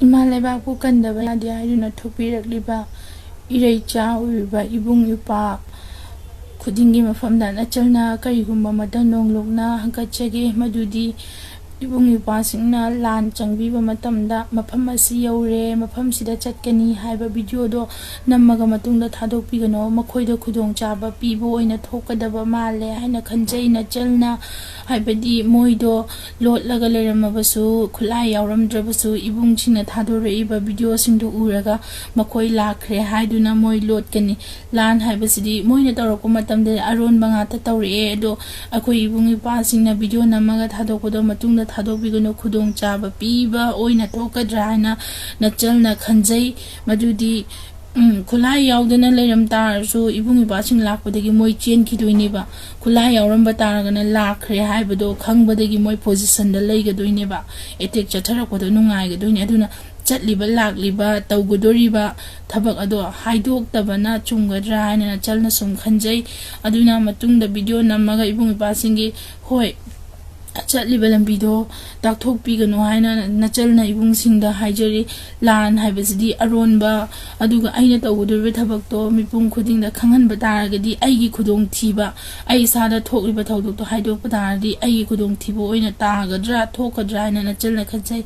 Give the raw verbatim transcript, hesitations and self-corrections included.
ꯏꯃꯥ ꯂꯩꯕꯥꯛꯄꯨ ꯀꯟꯗꯕ ꯌꯥꯗꯦ ꯍꯥꯏꯗꯨꯅ ꯊꯣꯛꯄꯤꯔꯛꯂꯤꯕ ꯏꯔꯩꯆꯥ ꯑꯣꯏꯔꯤꯕ ꯏꯕꯨꯡ ꯏꯄ꯭ꯋꯥ ꯈꯨꯗꯤꯡꯒꯤ ꯃꯐꯝꯗ ꯅꯆꯜꯅ ꯀꯔꯤꯒꯨꯝꯕ ꯑꯃꯠꯇ ꯅꯣꯡꯂꯨꯛꯅ ꯍꯪꯒꯠꯆꯒꯦ꯫ ꯃꯗꯨꯗꯤ ꯏꯕꯨꯡ ꯏꯄ꯭ꯋꯥꯁꯤꯡꯅ ꯂꯥꯟ ꯆꯪꯕꯤꯕ ꯃꯇꯝꯗ ꯃꯐꯝ ꯑꯁꯤ ꯌꯧꯔꯦ, ꯃꯐꯝꯁꯤꯗ ꯆꯠꯀꯅꯤ ꯍꯥꯏꯕ ꯚꯤꯗꯤꯑꯣꯗꯣ ꯅꯝꯃꯒ ꯃꯇꯨꯡꯗ ꯊꯥꯗꯣꯛꯄꯤꯒꯅꯣ꯫ ꯃꯈꯣꯏꯗ ꯈꯨꯗꯣꯡꯆꯥꯕ ꯄꯤꯕ ꯑꯣꯏꯅ ꯊꯣꯛꯀꯗꯕ ꯃꯥꯜꯂꯦ ꯍꯥꯏꯅ ꯈꯟꯖꯩ꯫ ꯅꯆꯜꯅ, ꯍꯥꯏꯕꯗꯤ ꯃꯣꯏꯗꯣ ꯂꯣꯠꯂꯒ ꯂꯩꯔꯝꯃꯕꯁꯨ, ꯈꯨꯠꯂꯥꯏ ꯌꯥꯎꯔꯝꯗ꯭ꯔꯕꯁꯨ, ꯏꯕꯨꯡꯁꯤꯡꯅ ꯊꯥꯗꯣꯔꯛꯏꯕ ꯚꯤꯗꯤꯑꯣꯁꯤꯡꯗꯨ ꯎꯔꯒ ꯃꯈꯣꯏ ꯂꯥꯛꯈ꯭ꯔꯦ ꯍꯥꯏꯗꯨꯅ ꯃꯣꯏ ꯂꯣꯠꯀꯅꯤ꯫ ꯂꯥꯟ ꯍꯥꯏꯕꯁꯤꯗꯤ ꯃꯣꯏꯅ ꯇꯧꯔꯛꯄ ꯃꯇꯝꯗ ꯑꯔꯣꯟꯕ ꯉꯥꯛꯇ ꯇꯧꯔꯛꯑꯦ꯫ ꯑꯗꯣ ꯑꯩꯈꯣꯏ ꯏꯕꯨꯡ ꯏꯄ꯭ꯋꯥꯁꯤꯡꯅ ꯚꯤꯗꯤꯑꯣ ꯅꯝꯃꯒ ꯊꯥꯗꯣꯛꯄꯗꯣ ꯃꯇꯨꯡꯗ ꯊꯥꯗꯣꯛꯄꯤꯒꯅꯨ, ꯈꯨꯗꯣꯡꯆꯥꯕ ꯄꯤꯕ ꯑꯣꯏꯅ ꯊꯣꯛꯀꯗ꯭ꯔꯥ ꯍꯥꯏꯅ ꯅꯆꯜꯅ ꯈꯟꯖꯩ꯫ ꯃꯗꯨꯗꯤ, ꯎꯝ, ꯈꯨꯠꯂꯥꯏ ꯌꯥꯎꯗꯅ ꯂꯩꯔꯝ ꯇꯥꯔꯁꯨ ꯏꯕꯨꯡ ꯏꯄ꯭ꯋꯥꯁꯤꯡ ꯂꯥꯛꯄꯗꯒꯤ ꯃꯣꯏ ꯆꯦꯟꯈꯤꯗꯣꯏꯅꯦꯕ꯫ ꯈꯨꯠꯂꯥꯏ ꯌꯥꯎꯔꯝꯕ ꯇꯥꯔꯒꯅ ꯂꯥꯛꯈ꯭ꯔꯦ ꯍꯥꯏꯕꯗꯣ ꯈꯪꯕꯗꯒꯤ ꯃꯣꯏ ꯄꯣꯖꯤꯁꯟꯗ ꯂꯩꯒꯗꯣꯏꯅꯦꯕ, ꯑꯦꯇꯦꯛ ꯆꯠꯊꯔꯛꯄꯗꯣ ꯅꯨꯡꯉꯥꯏꯒꯗꯣꯏꯅꯦ꯫ ꯑꯗꯨꯅ ꯆꯠꯂꯤꯕ ꯂꯥꯛꯂꯤꯕ ꯇꯧꯒꯗꯣꯔꯤꯕ ꯊꯕꯛ ꯑꯗꯣ ꯍꯥꯏꯗꯣꯛꯇꯕꯅ ꯆꯨꯝꯒꯗ꯭ꯔꯥ ꯍꯥꯏꯅ ꯅꯆꯜꯅ ꯁꯨꯝ ꯈꯟꯖꯩ꯫ ꯑꯗꯨꯅ ꯃꯇꯨꯡꯗ ꯚꯤꯗꯤꯑꯣ ꯅꯝꯃꯒ ꯏꯕꯨꯡ ꯏꯄ꯭ꯋꯥꯁꯤꯡꯒꯤ, ꯍꯣꯏ, ꯆꯠꯂꯤꯕ ꯂꯝꯕꯤꯗꯣ ꯇꯥꯛꯊꯣꯛꯄꯤꯒꯅꯨ ꯍꯥꯏꯅ ꯅꯆꯜꯅ ꯏꯕꯨꯡꯁꯤꯡꯗ ꯍꯥꯏꯖꯔꯤ꯫ ꯂꯥꯟ ꯍꯥꯏꯕꯁꯤꯗꯤ ꯑꯔꯣꯟꯕ, ꯑꯗꯨꯒ ꯑꯩꯅ ꯇꯧꯒꯗꯧꯔꯤꯕ ꯊꯕꯛꯇꯣ ꯃꯤꯄꯨꯝ ꯈꯨꯗꯤꯡꯗ ꯈꯪꯍꯟꯕ ꯇꯥꯔꯒꯗꯤ ꯑꯩꯒꯤ ꯈꯨꯗꯣꯡꯊꯤꯕ, ꯑꯩ ꯏꯁꯥꯗ ꯊꯣꯛꯂꯤꯕ ꯊꯧꯗꯣꯛꯇꯣ ꯍꯥꯏꯗꯣꯛꯄ ꯇꯥꯔꯗꯤ ꯑꯩꯒꯤ ꯈꯨꯗꯣꯡꯊꯤꯕ ꯑꯣꯏꯅ ꯇꯥꯒꯗ꯭ꯔꯥ, ꯊꯣꯛꯀꯗ꯭ꯔꯥ ꯍꯥꯏꯅ ꯅꯆꯜꯅ ꯈꯟꯖꯩ꯫